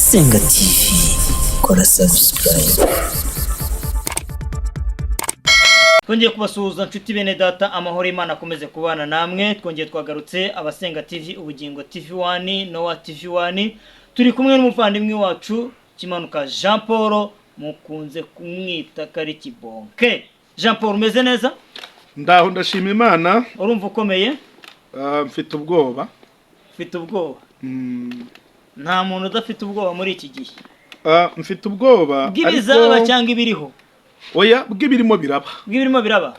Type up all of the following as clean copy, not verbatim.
Abasenga TV, kora subscribe. Twongeye kubasuhuza, nshuti bene data. Amahoro y'Imana akomeze kubana namwe. Twongeye twagarutse, Abasenga TV, Ubugingo TV 1, Nowa TV 1. Turi kumwe n'umuvandimwe wacu Kimanuka Jean Paul, mukunze kumwita Karikibonke. Jean Paul, umeze neza? Ndaho, ndashima Imana. Urumva ukomeye? Mfite ubwoba. Ufite ubwoba? Nta muntu udafite ubwoba muri iki gihe. Mfite ubwoba bw'ibizaba ariko cyangwa ibiriho? Oya, bw'ibirimo biraba. Bw'ibirimo biraba.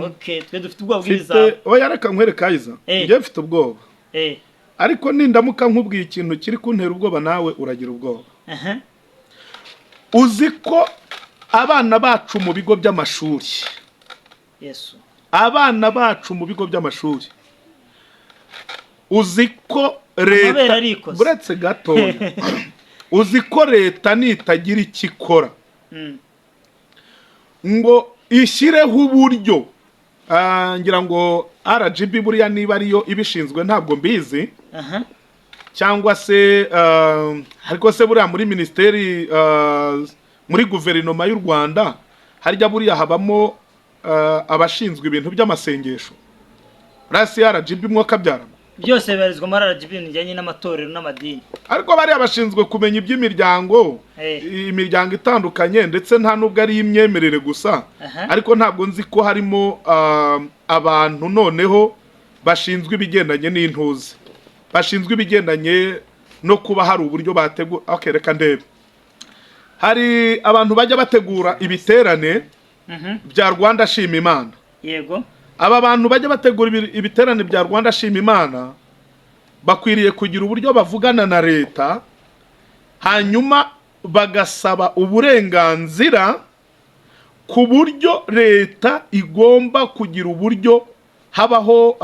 Okay, twe dufite ubwoba bw'ibizaba. Mfite, oya, reka nkwereke ayiza. Njye mfite ubwoba, ariko nindamuka nkubwiye ikintu kiri kuntera ubwoba, nawe uragira ubwoba. Uzi ko abana bacu mu bigo by'amashuri, Yesu! abana bacu mu bigo by'amashuri, uzi ko Amabere leta arikoze. Buretse gatoya, uzi ko leta nitagira icyo ikora ngo ishyireho uburyo, ngira ngo RGB buriya niba ariyo ibishinzwe, ntabwo mbizi, cyangwa se ariko se buriya muri minisiteri, muri guverinoma y'u Rwanda, harya buriya habamo abashinzwe ibintu by'amasengesho? Buriya si RGB mwokabyaramo? Byose bibarizwa muri RGB, ibintu bijyanye n'amatorero n'amadini. Ariko bariya bashinzwe kumenya iby'imiryango, imiryango itandukanye, ndetse nta nubwo ari iy'imyemerere gusa. Ariko ntabwo nzi ko harimo abantu noneho bashinzwe ibigendanye n'intuzi, bashinzwe ibigendanye no kuba hari uburyo bategura. Okay, reka ndebe. Hari abantu bajya bategura ibiterane bya Rwanda Shima Imana. Aba bantu bajya bategura ibiterane bya Rwanda Shima Imana bakwiriye kugira uburyo bavugana na leta, hanyuma bagasaba uburenganzira ku buryo leta igomba kugira uburyo habaho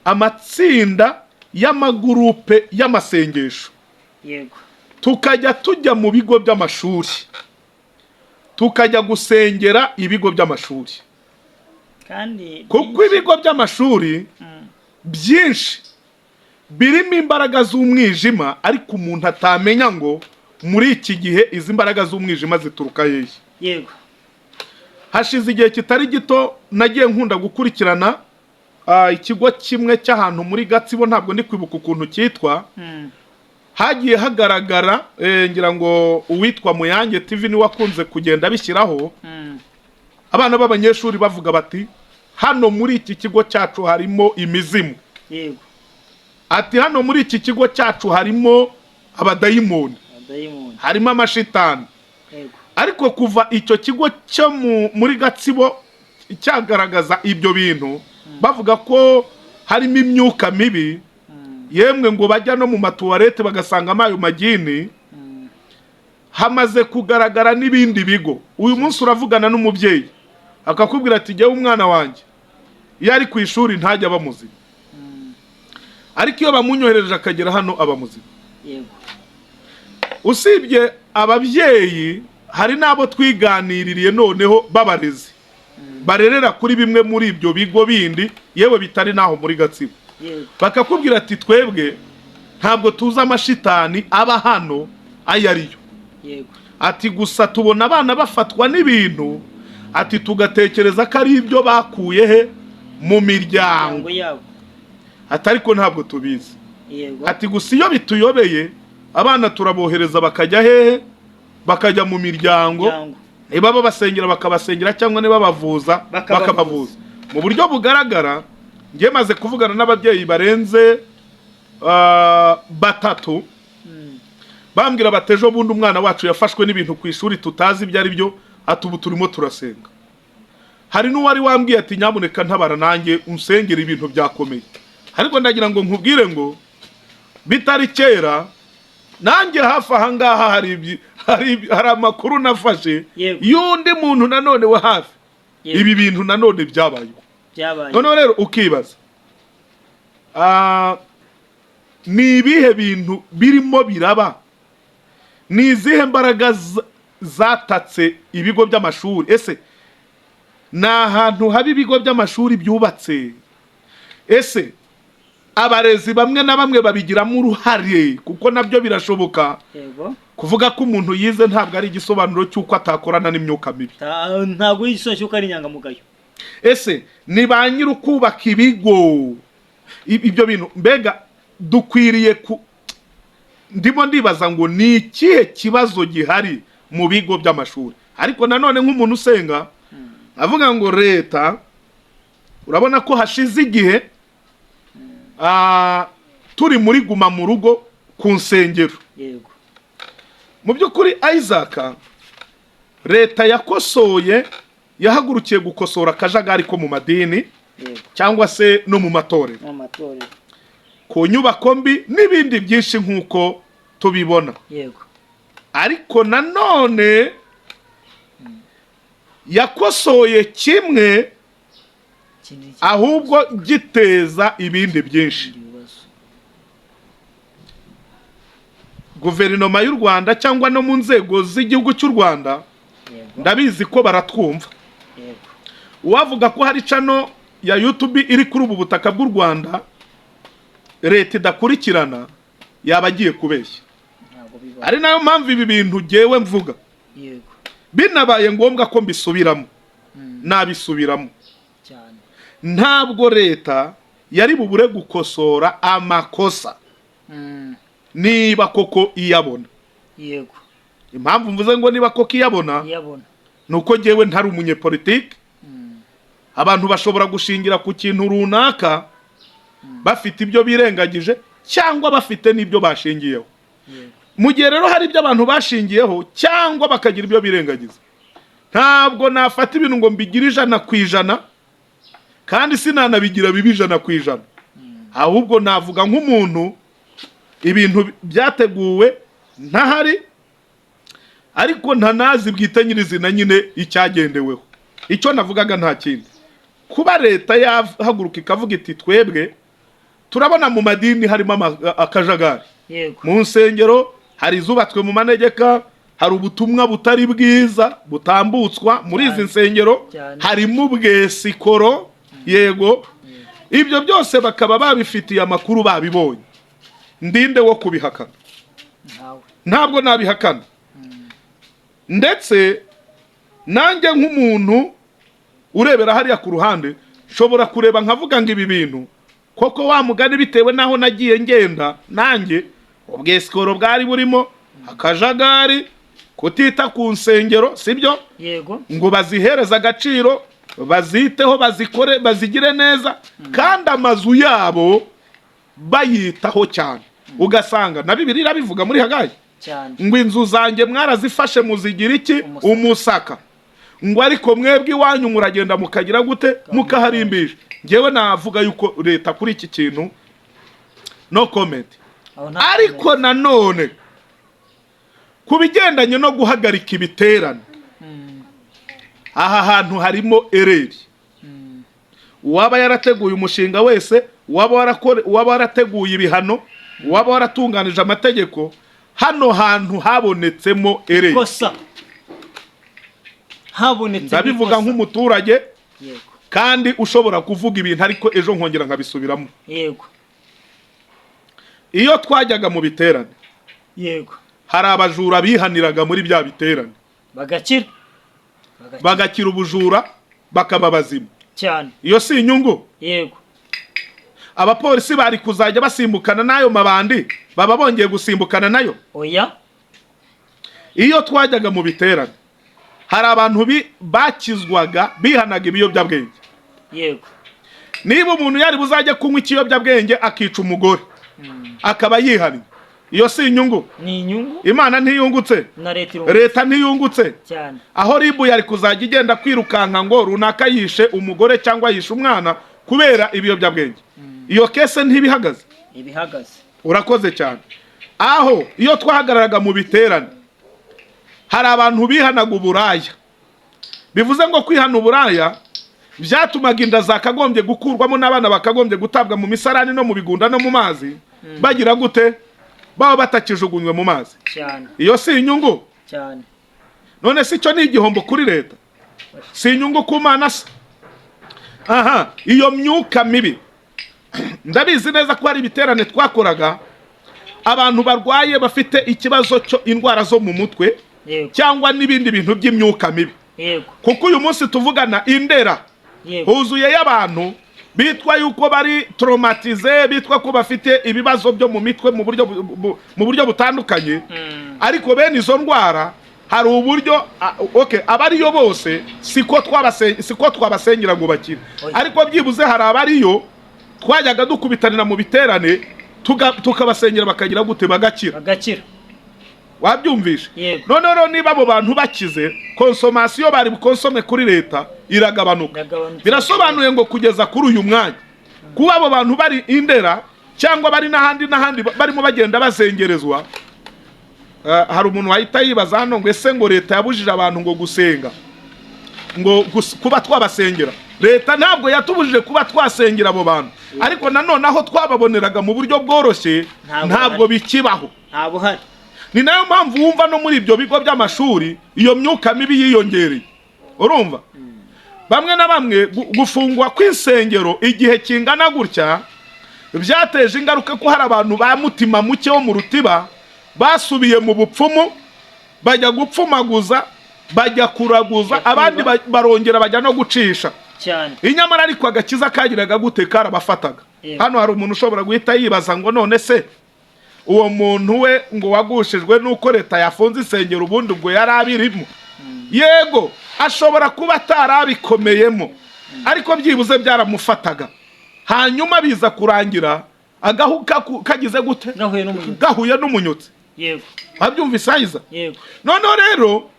amatsinda y'amagurupe y'amasengesho, tukajya tujya mu bigo by'amashuri, tukajya gusengera ibigo by'amashuri, kandi kuko ibigo by'amashuri byinshi birimo imbaraga z'umwijima, ariko umuntu atamenya ngo muri iki gihe izi mbaraga z'umwijima zituruka hehe. Hashize igihe kitari gito nagiye nkunda gukurikirana ikigo kimwe cy'ahantu muri Gatsibo, ntabwo ndi kwibuka ukuntu cyitwa. Hagiye hagaragara, ngira ngo uwitwa Muyange TV niwe akunze kugenda abishyiraho, abana b'abanyeshuri bavuga bati: "Hano muri iki kigo cyacu harimo imizimu." Ati: "Hano muri iki kigo cyacu harimo abadayimoni, abadayimoni, harimo amashitani." Ariko kuva icyo kigo cyo muri Gatsibo cyagaragaza ibyo bintu, bavuga ko harimo imyuka mibi, yemwe ngo bajya no mu matuwarete bagasangamo ayo magini, hamaze kugaragara n'ibindi bigo. Uyu munsi uravugana n'umubyeyi akakubwira ati: "Jyewe umwana wanjye iyo ari ku ishuri ntajya aba muzima, ariko iyo bamunyohereje akagera hano aba muzima." Usibye ababyeyi, hari n'abo twiganiririye noneho b'abarezi barerera kuri bimwe muri ibyo bigo bindi, yewe bitari n'aho muri Gatsibo, bakakubwira ati: "Twebwe ntabwo tuzi amashitani aba hano ayo ariyo." Ati: "Gusa tubona abana bafatwa n'ibintu," ati, "tugatekereza ko ari ibyo bakuye he? Mu miryango." Miryango yabo. Ati: "Ariko ntabwo tubizi." Ati: "Gusa iyo bituyobeye, abana turabohereza bakajya hehe? Bakajya mu miryango, Miryango. niba babasengera bakabasengera, cyangwa niba babavuza Bakabavuza. bakabavuza." Mu buryo bugaragara, njye maze kuvugana n'ababyeyi barenze batatu, bambwira bati: "Ejo bundi umwana wacu yafashwe n'ibintu ku ishuri tutazi ibyo ari byo," ati, "ubu turimo turasenga." Hari n'uwari wambwiye ati: "Nyamuneka ntabara nanjye unsengera, ibintu byakomeye." Ariko ndagira ngo nkubwire ngo bitari kera, nanjye hafi aha ngaha hari amakuru nafashe y'undi muntu nanone wa hafi, ibi bintu nanone byabayeho. Byabaye. Noneho rero ukibaza, ni ibihe bintu birimo biraba? Ni izihe mbaraga zatatse ibigo by'amashuri? Ese ni ahantu haba ibigo by'amashuri byubatse? Ese Abarezi bamwe na bamwe babigiramo uruhare, kuko nabyo birashoboka. Kuvuga ko umuntu yize ntabwo ari igisobanuro cy'uko atakorana n'imyuka mibi. Ntabwo ari igisobanuro cy'uko ari inyangamugayo. Ese ni ba nyiri ukubaka ibigo ibyo bintu? Mbega dukwiriye ku ndimo ndibaza ngo ni ikihe kibazo gihari mu bigo by'amashuri? Ariko nanone nk'umuntu usenga avuga ngo leta, urabona ko hashize igihe turi muri guma mu rugo ku nsengero. Mu by'ukuri Isaac, leta yakosoye, yahagurukiye gukosora akajagari ko mu madini cyangwa se no mu matorero, mu matorero, ku nyubako mbi n'ibindi byinshi nk'uko tubibona. Ariko nanone yakosoye kimwe, Ikindi ahubwo giteza ibindi byinshi. Ibibazo. Guverinoma y'u Rwanda cyangwa no mu nzego z'igihugu cy'u Rwanda, ndabizi ko baratwumva. Uwavuga ko hari channel ya YouTube iri kuri ubu butaka bw'u Rwanda leta idakurikirana yaba agiye kubeshya. Ntabwo bibaho. Ari nayo mpamvu ibi bintu ngewe mvuga, binabaye ngombwa ko mbisubiramo, nabisubiramo. Ntabwo leta yari bubure gukosora amakosa niba koko iyabona. Impamvu mvuze ngo niba koko iyabona, iyabona, ni uko ngewe ntari umunyepolitike. Abantu bashobora gushingira ku kintu runaka bafite ibyo birengagije cyangwa bafite n'ibyo bashingiyeho. Mu gihe rero hari ibyo abantu bashingiyeho cyangwa bakagira ibyo birengagiza, ntabwo nafata ibintu ngo mbigire 100%, kandi sinanabigira bibi 100%. Ahubwo navuga nk'umuntu ibintu byateguwe ntahari, ariko ntanazi bwite nyirizina nyine icyagendeweho. Icyo navugaga nta kindi, kuba leta yahaguruka ikavuga iti twebwe turabona mu madini harimo akajagari, mu nsengero hari izubatswe mu manegeka, hari ubutumwa butari bwiza butambutswa muri izi nsengero, harimo ubwesikoro. Yego, ibyo byose bakaba babifitiye amakuru, babibonye. Ndinde wo kubihakana? Ntawe. Ntabwo nabihakana. Ndetse nanjye nk'umuntu urebera hariya ku ruhande, nshobora kureba nkavuga ngo ibi bintu koko, wa mugani, bitewe n'aho nagiye ngenda nanjye, ubwesikoro bwari burimo, akajagari, kutita ku nsengero, sibyo? Yego. Ngo bazihereze agaciro, baziteho, bazikore, bazigire neza, kandi amazu yabo bayitaho cyane. Ugasanga na Bibiliya irabivuga muri Hagayi ngo inzu zanjye mwarazifashe muzigira iki? Umusaka. Umusaka. Ngo ariko mwebwe iwanyu muragenda mukagira gute? Mukaharimbisha. Ngewe navuga yuko leta kuri iki kintu no comment. Aho nta Ariko nanone ku bigendanye no guhagarika ibiterane, aha hantu harimo erreur. Uwaba yarateguye umushinga wese, uwaba warateguye ibihano, uwaba waratunganije amategeko, hano hantu habonetsemo erreur. Ikosa habonetse. Ndabivuga ikosa. nk'umuturage kandi ushobora kuvuga ibintu ariko ejo nkongera nkabisubiramo. Iyo twajyaga mu biterane, hari abajura bihaniraga muri bya biterane, bagakira. Bagakira. Bagakira ubujura, bakaba bazima. Iyo si inyungu? Yego. Abapolisi bari kuzajya basimbukana n'ayo mabandi, baba bongeye gusimbukana nayo? Oya. Iyo twajyaga mu biterane, hari abantu bakizwaga, bihanaga ibiyobyabwenge. Niba umuntu yari buzajye kunywa ikiyobyabwenge akica umugore, akaba yihannye, iyo si inyungu? Ni inyungu. Imana ntiyungutse? Na leta irunguka. Leta ntiyungutse? Cyane. Aho RIB yari kuzajya igenda kwirukanka ngo runaka yishe umugore cyangwa yishe umwana kubera ibiyobyabwenge, iyo case ntibihagaze? Ibihagaze. Urakoze cyane. Aho iyo twahagararaga mu biterane, hari abantu bihanaga uburaya. Bivuze ngo kwihana uburaya byatumaga inda zakagombye gukurwamo n'abana bakagombye gutabwa mu misarani no mu bigunda no mu mazi bagira gute? Baba batakijugunywe mu mazi. Iyo si inyungu? Cyane. None si icyo ni igihombo kuri leta, si inyungu ku Mana se? Aha iyo myuka mibi Ndabizi neza ko hari ibiterane twakoraga, abantu barwaye bafite ikibazo cyo indwara zo mu mutwe cyangwa n'ibindi bintu by'imyuka mibi, kuko uyu munsi tuvugana Indera huzuyeyo abantu bitwa yuko bari traumatisés, bitwa ko bafite ibibazo byo mu mitwe mu buryo butandukanye. Ariko bene izo ndwara hari uburyo okay, abariyo bose siko twabasengera ngo bakire. Oya. Ariko byibuze hari abariyo twajyaga dukubitanira mu biterane, tukabasengera bakagira gute? Bagakira. Bagakira. Wabyumvishe? Yego. Noneho rero niba abo bantu bakize, consommation bari bukonsome kuri leta iragabanuka. Iragabanuka. Birasobanuye ngo kugeza kuri uyu mwanya, kuba abo bantu bari Indera cyangwa bari n'ahandi n'ahandi barimo bagenda bazengerezwa. Hari umuntu wahita yibaza hano ngo: "Ese ngo leta yabujije abantu ngo gusenga, ngo kuba twabasengera?" Leta ntabwo yatubujije kuba twasengera abo bantu, ariko nanone aho twababoneraga mu buryo bworoshye Ntabwo ntabwo bikibaho. Nta buhari. Ni nayo mpamvu wumva no muri ibyo bigo by'amashuri iyo myuka mibi yiyongereye. Urumva bamwe na bamwe gufungwa kw'insengero igihe kingana gutya byateje ingaruka ko hari abantu ba mutima muke wo mu rutiba basubiye mu bupfumu, bajya gupfumaguza, bajya kuraguza. Bajya kwiba. Abandi barongera bajya no gucisha. Inyamara ariko agakiza kagiraga gute? Karabafataga. Hano hari umuntu ushobora guhita yibaza ngo: "None se uwo muntu we ngo wagushijwe n'uko leta yafunze insengero, ubundi ubwo yari abirimo?" Yego, ashobora kuba atarabikomeyemo, ariko byibuze byaramufataga, hanyuma biza kurangira agahu kagize gute? Gahuye n'umunyutsi. Gahuye n'umunyutsi. Wabyumvise ayiza? Yego. Noneho rero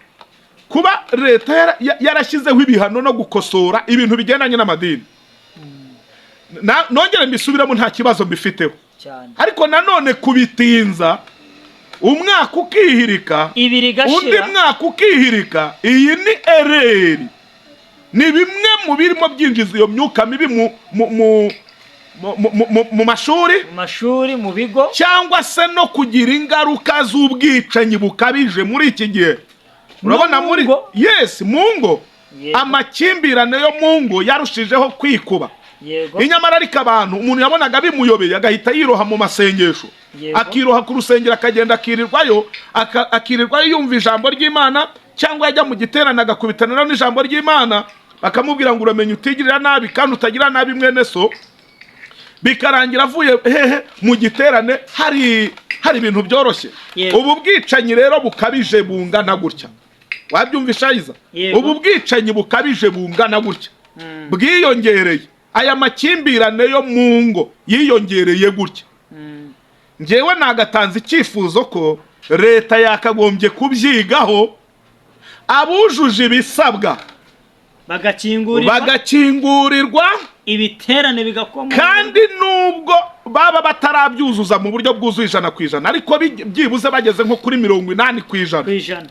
kuba leta yarashyizeho ibihano no gukosora ibintu bigendanye n'amadini, nongere mbisubiremo, nta kibazo mbifiteho. Ariko nanone kubitinza, umwaka ukihirika, 2 undi igashira, mwaka ukihirika, iyi ni erreur. Ni bimwe mu birimo byinjiza iyo myuka mibi mu mashuri, mu mashuri, mu bigo, cyangwa se no kugira ingaruka z'ubwicanyi bukabije muri iki gihe. Urabona No mu muri ngo. Yes, mu ngo. Amakimbirane yo mu ngo yarushijeho kwikuba. Inyamara ariko abantu, umuntu yabonaga bimuyobeye agahita yiroha mu masengesho, akiroha ku rusengero, akagenda akirirwayo, akirirwayo yumva ijambo ry'Imana, cyangwa yajya mu giterane agakubitanira n'ijambo ry'Imana, bakamubwira ngo: "Uramenye utigirira nabi kandi utagira nabi mwene so." Bikarangira avuye hehe? Mu giterane. Hari ibintu byoroshye. Ubu bwicanyi rero bukabije bungana gutya, wabyumvisha Iza? Yego. Ubu bwicanyi bukabije bungana gutya bwiyongereye, aya makimbirane yo mu ngo yiyongereye gutya, ngewe nagatanze icyifuzo ko leta yakagombye kubyigaho, abujuje ibisabwa bagakingurirwa, bagakingurirwa, ibiterane bigakoma. Kandi nubwo baba batarabyuzuza mu buryo bwuzuye 100%, ariko byibuze bageze nko kuri 80%, ku ijana,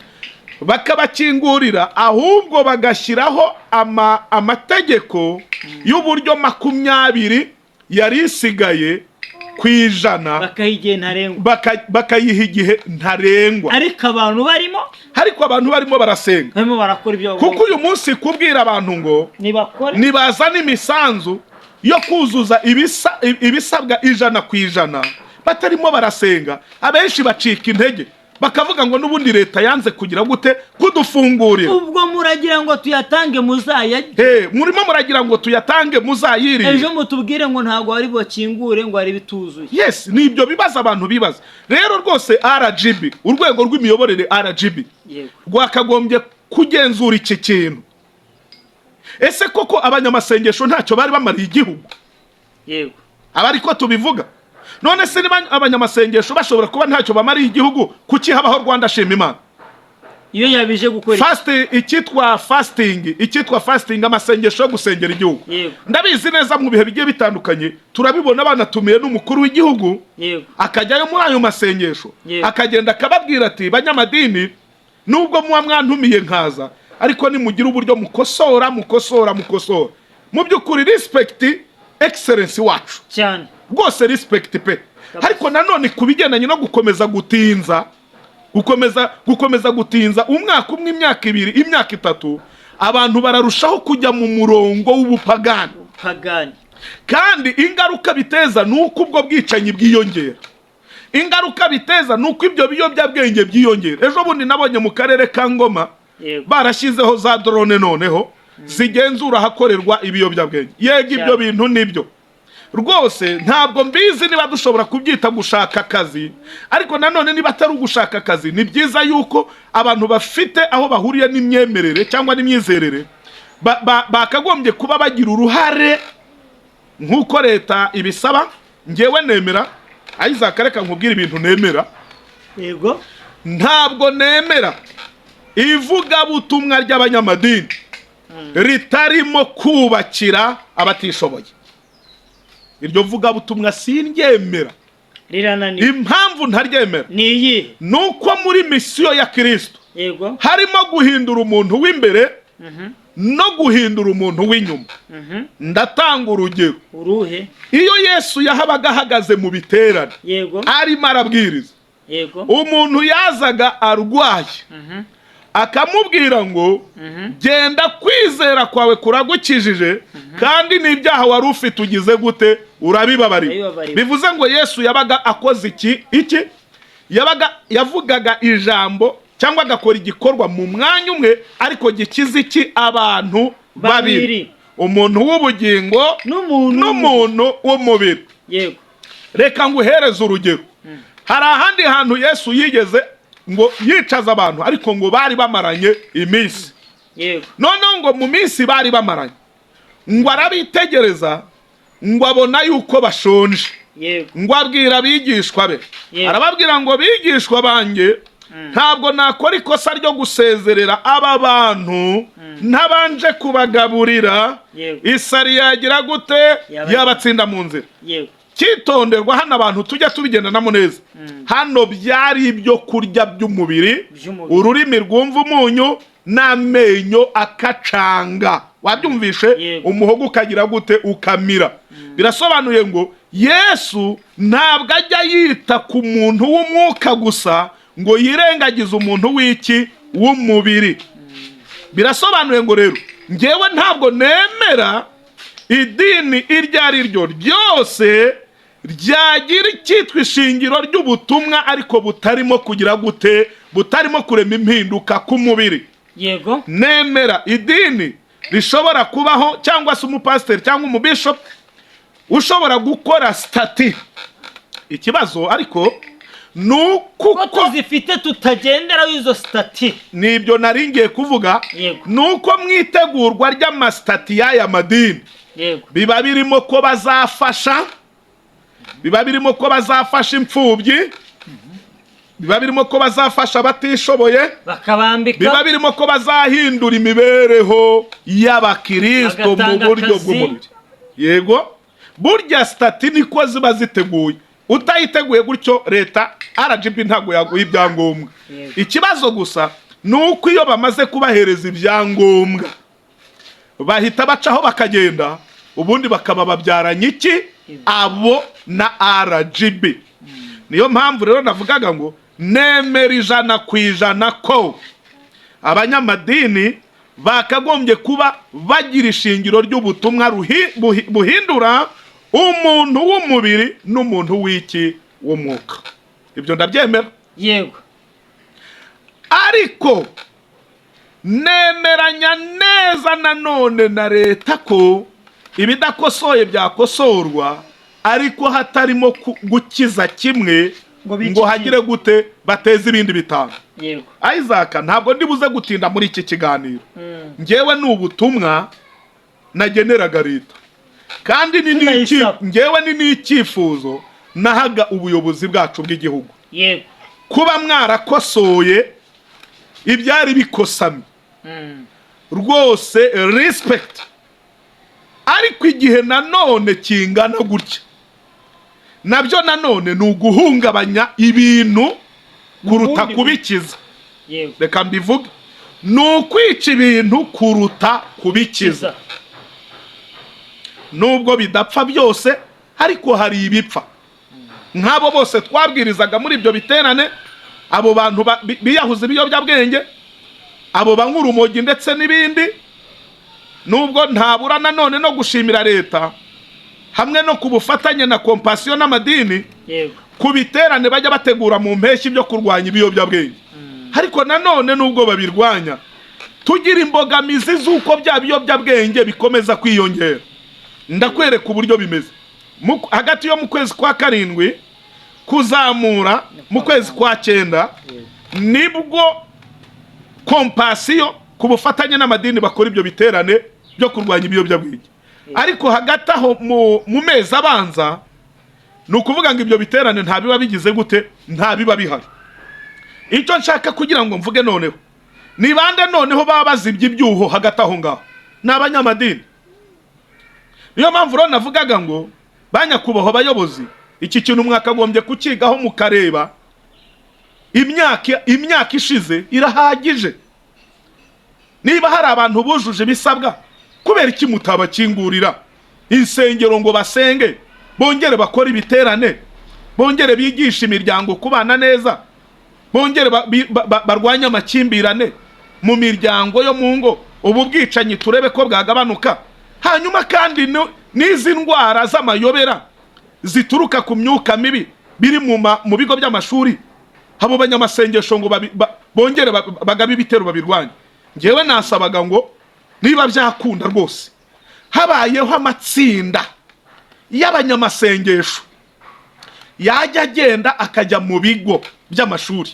bakabakingurira. Ahubwo bagashyiraho amategeko y'uburyo 20 yari isigaye ku ijana bakaha igihe ntarengwa, bakayiha igihe ntarengwa, ariko abantu barimo ariko abantu barimo barasenga, barimo barakora ibyo kuko uyu munsi kubwira abantu ngo nibakore, nibazana imisanzu yo kuzuza ibisabwa 100% batarimo barasenga, abenshi bacika intege bakavuga ngo: "N'ubundi leta yanze kugira gute? Kudufungurira." Ubwo muragira ngo tuyatange muzayarye? He, murimo muragira ngo tuyatange muzayirire? Ejo mutubwire ngo ntabwo wari bukingure, ngo hari bituzuye. Yes, ni ibyo bibazo abantu bibaza. Rero rwose RGB, urwego rw'imiyoborere RGB, rwakagombye kugenzura iki kintu. Ese koko abanyamasengesho ntacyo bari bamariye igihugu? Aba ariko tubivuga. None se niba abanyamasengesho bashobora kuba ntacyo bamariye igihugu, kuki habaho Rwanda Shima Imana? Iyo yabije gukora iki? Fast, icyitwa fasting, icyitwa fasting, amasengesho yo gusengera igihugu. Ndabizi neza mu bihe bigiye bitandukanye turabibona banatumiye n'umukuru w'igihugu, akajyayo muri ayo masengesho, akagenda akababwira ati: "Banyamadini, nubwo muba mwantumiye nkaza, ariko nimugire uburyo mukosora, mukosora, mukosora." Mu by'ukuri respect excellence wacu, rwose respect pe. Ariko nanone ku bigendanye no gukomeza gutinza, gukomeza gutinza umwaka umwe, imyaka 2, imyaka 3, abantu bararushaho kujya mu murongo w'ubupagani. Pagani. Kandi ingaruka biteza ni uko ubwo bwicanyi bwiyongera, ingaruka biteza ni uko ibyo biyobyabwenge byiyongera. Ejo bundi nabonye mu karere ka Ngoma barashyizeho za drone noneho zigenzura ahakorerwa ibiyobyabwenge. Yego, ibyo bintu nibyo rwose. Ntabwo mbizi niba dushobora kubyita gushaka akazi, ariko nanone niba atari ugushaka akazi, ni byiza yuko abantu bafite aho bahuriye n'imyemerere cyangwa n'imyizerere bakagombye kuba bagira uruhare nk'uko leta ibisaba. Ngewe nemera, Isaac, reka nkubwire ibintu nemera. Ntabwo nemera ivugabutumwa ry'abanyamadini ritarimo kubakira abatishoboye. Iryo vugabutumwa sindyemera. Rirananiwe. Impamvu ntaryemera Ni iyihe? ni uko muri misiyo ya Kirisito harimo guhindura umuntu w'imbere no guhindura umuntu w'inyuma. Ndatanga urugero. Uruhe? Iyo Yesu yahabaga ahagaze mu biterane arimo arabwiriza, umuntu yazaga arwaye, akamubwira ngo: "Genda, kwizera kwawe kuragukijije, kandi n'ibyaha wari ufite ugize gute? Urabibabariwe." Urabibabariwe. Bivuze ngo Yesu yabaga akoze iki? Iki yabaga yavugaga ijambo cyangwa agakora igikorwa mu mwanya umwe, ariko gikiza iki? Abantu babiri. Babiri. Umuntu w'ubugingo n'umuntu n'umuntu w'umubiri. Reka nguhereze urugero. Hari ahandi hantu Yesu yigeze ngo yicaza abantu, ariko ngo bari bamaranye iminsi. Noneho ngo mu minsi bari bamaranye, ngo arabitegereza, ngo abona yuko bashonje. Ngo abwira abigishwa be, arababwira ngo: "Bigishwa banjye, ntabwo nakora ikosa ryo gusezerera aba bantu ntabanje kubagaburira. Isari yagira gute? Yabatsinda mu nzira." Cyitonderwa hano, abantu tujya tubigendanamo neza, hano byari ibyo kurya by'umubiri. By'umubiri. Ururimi rwumva umunyu n'amenyo akacanga, wabyumvishe? Yego. Umuhogo ukagira gute? Ukamira. Birasobanuye ngo Yesu ntabwo ajya yita ku muntu w'umwuka gusa ngo yirengagize umuntu w'iki? W'umubiri. Birasobanuye ngo rero ngewe ntabwo nemera idini iryo ari ryo ryose ryagira icyitwa ishingiro ry'ubutumwa ariko butarimo kugira gute? Butarimo kurema impinduka ku mubiri. Nemera idini rishobora kubaho, cyangwa se umupasiteri cyangwa umubishopu ushobora gukora statut. Ikibazo ariko ni uko Ko tuzifite tutagenderaho izo statut. Nibyo nari ngiye kuvuga. Ni uko mu itegurwa ry'amastatut y'aya madini biba birimo ko bazafasha, biba birimo ko bazafasha imfubyi, biba birimo ko bazafasha abatishoboye, bakabambika, biba birimo ko bazahindura imibereho y'abakirisito mu bagatanga buryo akazi. bw'umubiri. Yego, burya statut niko ziba ziteguye. Utayiteguye gutyo, leta RGB ntabwo yaguha ibyangombwa. Ikibazo gusa ni uko iyo bamaze kubahereza ibyangombwa bahita bacaho bakagenda, ubundi bakaba babyaranye iki? Abo na RGB. Niyo mpamvu rero navugaga ngo nemera 100% ko abanyamadini bakagombye kuba bagira ishingiro ry'ubutumwa buhindura umuntu w'umubiri n'umuntu w'iki? W'umwuka. Ibyo ndabyemera. Ariko nemeranya neza nanone na leta ko ibidakosoye byakosorwa, ariko hatarimo gukiza kimwe ngo bice ngo hagire gute? Bateze ibindi bitanu. Isaac, ntabwo ndibuze gutinda muri iki kiganiro. Ngewe ni ubutumwa nageneraga leta, kandi ni Tunayisaba. ngewe ni n'icyifuzo nahaga ubuyobozi bwacu bw'igihugu. Kuba mwarakosoye ibyari bikosamye, rwose respect. Ariko igihe nanone kingana gutya, nabyo nanone ni uguhungabanya ibintu kuruta bundi kubikiza. Reka mbivuge, ni ukwica ibintu kuruta kubikiza. Kiza. Nubwo bidapfa byose, ariko hari ibipfa, nk'abo bose twabwirizaga muri ibyo biterane, abo bantu biyahuza ibiyobyabwenge, abo banywa urumogi ndetse n'ibindi. Nubwo ntabura nanone no gushimira leta. hamwe no ku bufatanye na Compassion n'amadini, ku biterane bajya bategura mu mpeshyi byo kurwanya ibiyobyabwenge. Ariko nanone nubwo babirwanya, tugira imbogamizi z'uko bya biyobyabwenge bikomeza kwiyongera. Ndakwereka uburyo bimeze. Hagati yo mu kwezi kwa 7 kuzamura mu kwezi kwa 9, nibwo Compassion ku bufatanye n'amadini bakora ibyo biterane byo kurwanya ibiyobyabwenge. Ariko hagati aho mu mezi abanza, ni ukuvuga ngo ibyo biterane nta biba bigize gute, nta biba bihari. Icyo nshaka kugira ngo mvuge noneho ni bande noneho baba bazibye ibyuho hagati aho ngaho? Ni abanyamadini. Niyo mpamvu rero navugaga ngo ba nyakubahwa abayobozi, iki kintu mwakagombye kukigaho, mukareba imyaka ishize irahagije. Niba hari abantu bujuje ibisabwa, kubera iki mutabakingurira insengero ngo basenge, bongere bakore ibiterane, bongere bigishe imiryango kubana neza, bongere barwanye amakimbirane mu miryango yo mu ngo, ubu bwicanyi turebe ko bwagabanuka? Hanyuma kandi n'izi ndwara z'amayobera zituruka ku myuka mibi biri mu bigo by'amashuri, abo banyamasengesho ngo bongere bagabe ibitero babirwanye. Ngewe nasabaga ngo niba byakunda rwose, habayeho amatsinda y'abanyamasengesho yajya agenda akajya mu bigo by'amashuri,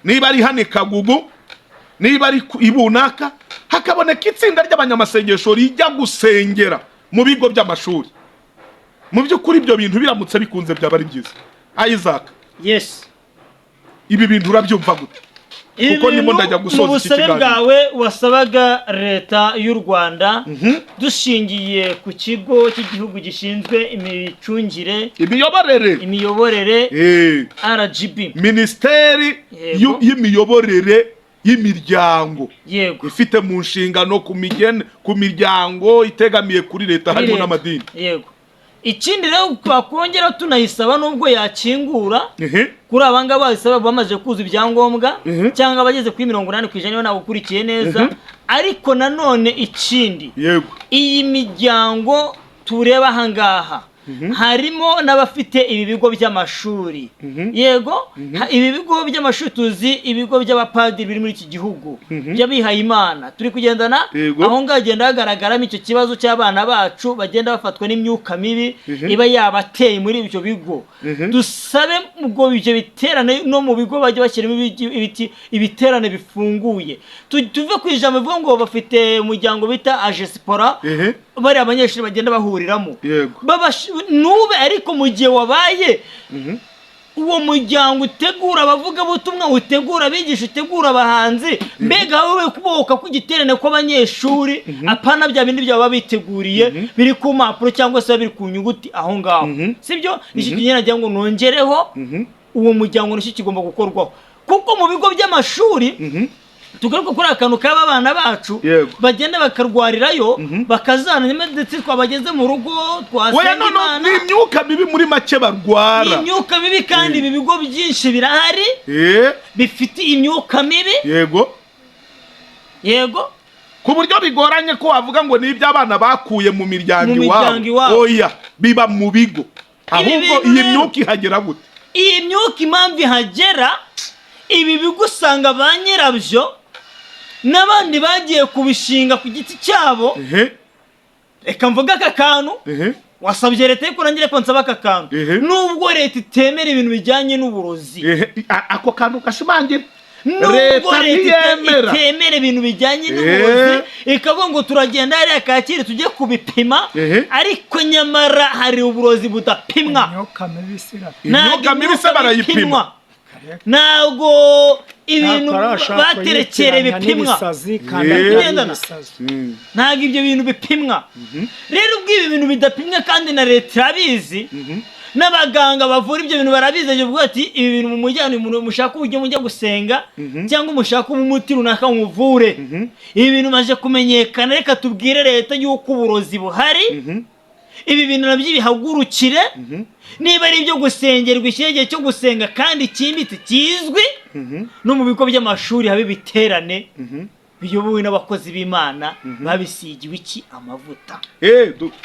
niba ari hano i Kagugu, niba ari i Bunaka, hakaboneka itsinda ry'abanyamasengesho rijya gusengera mu bigo by'amashuri. Mu by'ukuri ibyo bintu biramutse bikunze byaba ari byiza. Isaac, Yes. ibi bintu urabyumva gute? Ibi Kuko ndimo bintu ndajya gusoza mu iki busabe kiganiro. bwawe wasabaga leta y'u Rwanda, dushingiye ku kigo cy'igihugu gishinzwe imicungire, imiyoborere, imiyoborere, RGB, Minisiteri y'imiyoborere y'imiryango ifite mu nshingano ku miryango itegamiye kuri leta, harimo Leta. n'amadini. Yego. Ikindi rero twakongera tunayisaba, nubwo yakingura kuri aba ngaba bayisaba bamaze kuzuza ibyangombwa cyangwa abageze kuri 80%, niba ntabwo ukurikiye neza. Ariko nanone ikindi, iyi miryango tureba aha ngaha harimo n'abafite ibi bigo by'amashuri. Yego, ibi bigo by'amashuri, tuzi ibigo by'abapadiri biri muri iki gihugu by'abihayimana, turi kugendana? Yego. Aho ngaho hagenda hagaragaramo icyo kibazo cy'abana bacu bagenda bafatwa n'imyuka mibi iba yabateye muri ibyo bigo. Dusabe ubwo ibyo biterane no mu bigo bajya bashyiramo ibiti, ibiterane bifunguye. Tuve ku ijambo bivuga ngo bafite umuryango bita ajesipora, bariya abanyeshuri bagenda bahuriramo. Nube, ariko mu gihe wabaye uwo muryango utegura abavugabutumwa, utegura abigisha, utegura abahanzi, mbega wowe kubohoka kw'igiterane kw'abanyeshuri, apana bya bindi byaba biteguriye biri ku mpapuro cyangwa se biri ku nyuguti aho ngaho. Sibyo? Nicyo kintu nagira ngo nongereho. Uwo muryango nicyo kigomba gukorwaho, kuko mu bigo by'amashuri, tugaruka kuri akantu k'aba bana bacu bagenda bakarwarirayo, bakazana, ndetse twabageze mu rugo Oya, twasenga no, Imana. ni imyuka mibi muri make barwara. Imyuka mibi, kandi ibi bigo byinshi birahari bifite imyuka mibi. Yego. Ku buryo bigoranye ko wavuga ngo ni iby'abana bakuye mu miryango Mu miryango iwabo. iwabo. Oya, biba mu bigo. Ahubwo bintu iyi rero, myuka ihagera gute? Iyi myuka impamvu ihagera, ibi bigo usanga ba nyirabyo n'abandi bagiye kubishinga ku giti cyabo. Reka mvuge aka kantu. Wasabye leta, ariko nanjye reka nsaba aka kantu. Nubwo leta itemera ibintu bijyanye n'uburozi, Ako kantu gashimangira. nubwo Leta leta ntiyemera. itemera ibintu bijyanye n'uburozi, ikavuga ngo turagenda hariya Kacyiru tujye kubipima, ariko nyamara hari uburozi budapimwa. Imyuka mibi isira. Ntabwo Imyuka mibi se barayipima? bipimwa. Ntabwo ibintu baterekereye bipimwa. N'ibisazi kandi atari Kugendana. ibisazi. Ntabwo ibyo bintu bipimwa. Rero ubwo ibi bintu bidapimwa, kandi na leta irabizi, n'abaganga bavura ibyo bintu barabizi, bavuga ati ibi bintu mumujyane umuntu, mushaka uburyo mujya gusenga cyangwa mushaka umuti runaka muvure. Ibi bintu bimaze kumenyekana, reka tubwire leta yuko uburozi buhari. Ibi bintu nabyo bihagurukire, niba ari ibyo gusengerwa, ikirere cyo gusenga kandi cyimbitse kizwi, no mu bigo by'amashuri habe ibiterane. Biyobowe n'abakozi b'Imana babisigiwe iki? Amavuta.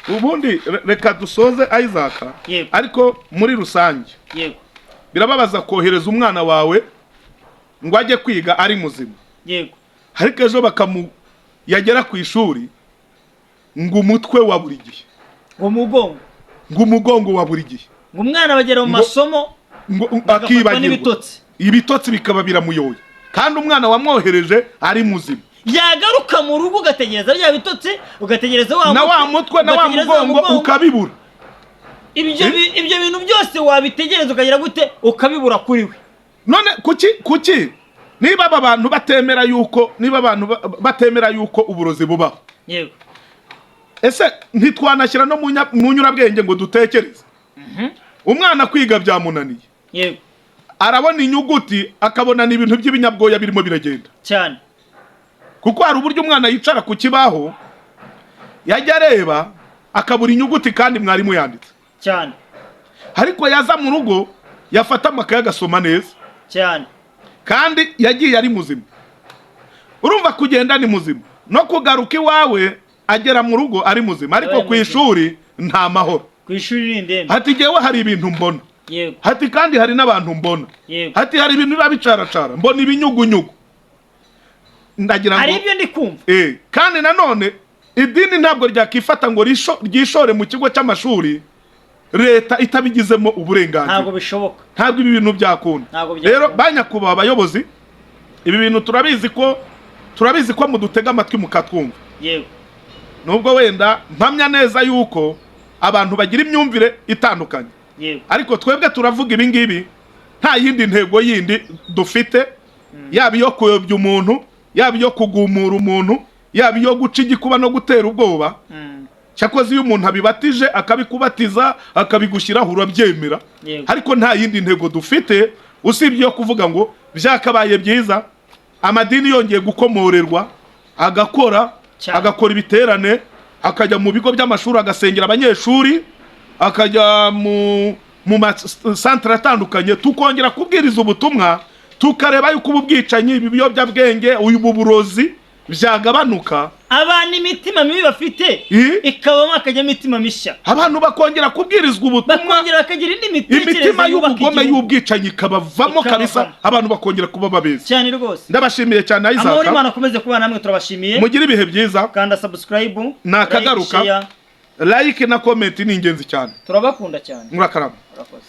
Ubundi reka dusoze Isaac. Yego. Ariko muri rusange Yego. birababaza kohereza umwana wawe ngo ajye kwiga ari muzima. Yego. Ariko ejo bakamu yagera ku ishuri ngo umutwe wa buri gihe, ngo umugongo, ngo umugongo wa buri gihe, ngo umwana bagera mu masomo ngo akibagirwa, ibitotsi bikaba biramuyoye, kandi umwana wamwohereje ari muzima. Yagaruka mu rugo ugategereza bya bitotsi, ugategereza wa na wa mutwe na wa mugongo ukabibura. Ibyo bintu byose wabitegereza ukagira gute, ukabibura kuri we. None kuki niba aba bantu batemera yuko, niba abantu batemera yuko uburozi bubaho, yego, ese ntitwanashyira no mu nyurabwenge ngo dutekereze? Umwana kwiga byamunaniye, yego, arabona inyuguti akabona n'ibintu by'ibinyabwoya birimo biragenda cyane, kuko hari uburyo umwana yicara ku kibaho yajya areba akabura inyuguti kandi mwarimu yanditse cyane, ariko yaza mu rugo yafata amakaye agasoma neza cyane, kandi yagiye ari muzima. Urumva kugenda ni muzima, no kugaruka iwawe agera mu rugo ari muzima, ariko ku ishuri nta mahoro. Ku ishuri ni indembe. Hati jewe hari ibintu mbona, yego, hati kandi hari n'abantu mbona, yego, hati hari ibintu biba bicaracara, mbona ibinyugunyugu, ndagira ngo hari ibyo ndi kumva. Kandi nanone idini ntabwo ryakifata ngo ryishore mu kigo cy'amashuri leta itabigizemo uburenganzira. Ntabwo bishoboka, ntabwo ibi bintu byakunda. Rero banyakubaha abayobozi, ibi bintu turabizi ko mudutega amatwi mukatwumva. Yego. Nubwo wenda mpamya neza yuko abantu bagira imyumvire itandukanye, yego, ariko twebwe turavuga ibi ngibi nta yindi ntego yindi dufite, yaba iyo kuyobya umuntu, yaba iyo kugumura umuntu, yaba iyo guca igikuba no gutera ubwoba. Cyakoze iyo umuntu abibatije akabikubatiza akabigushyiraho urabyemera, ariko nta yindi ntego dufite usibye iyo kuvuga ngo byakabaye byiza amadini yongeye gukomorerwa, agakora agakora ibiterane, akajya mu bigo by'amashuri agasengera abanyeshuri, akajya mu masantere atandukanye, tukongera kubwiriza ubutumwa, tukareba yuko ubu bwicanyi, ibi biyobyabwenge, uyu burozi byagabanuka, abantu imitima mibi bafite ikabamo akajya imitima mishya, abantu bakongera kubwirizwa ubutumwa, bakongera bakagira indi mitekerereze, imitima y'ubugome y'ubwicanyi ikabavamo kabisa, abantu bakongera kuba babeza cyane rwose. Ndabashimiye cyane Isaac, amahoro Imana akomeze kuba namwe, turabashimiye, mugire ibihe byiza, kanda subscribe, nakagaruka, like na comment ni ingenzi cyane, turabakunda cyane, murakarama. Murakoze.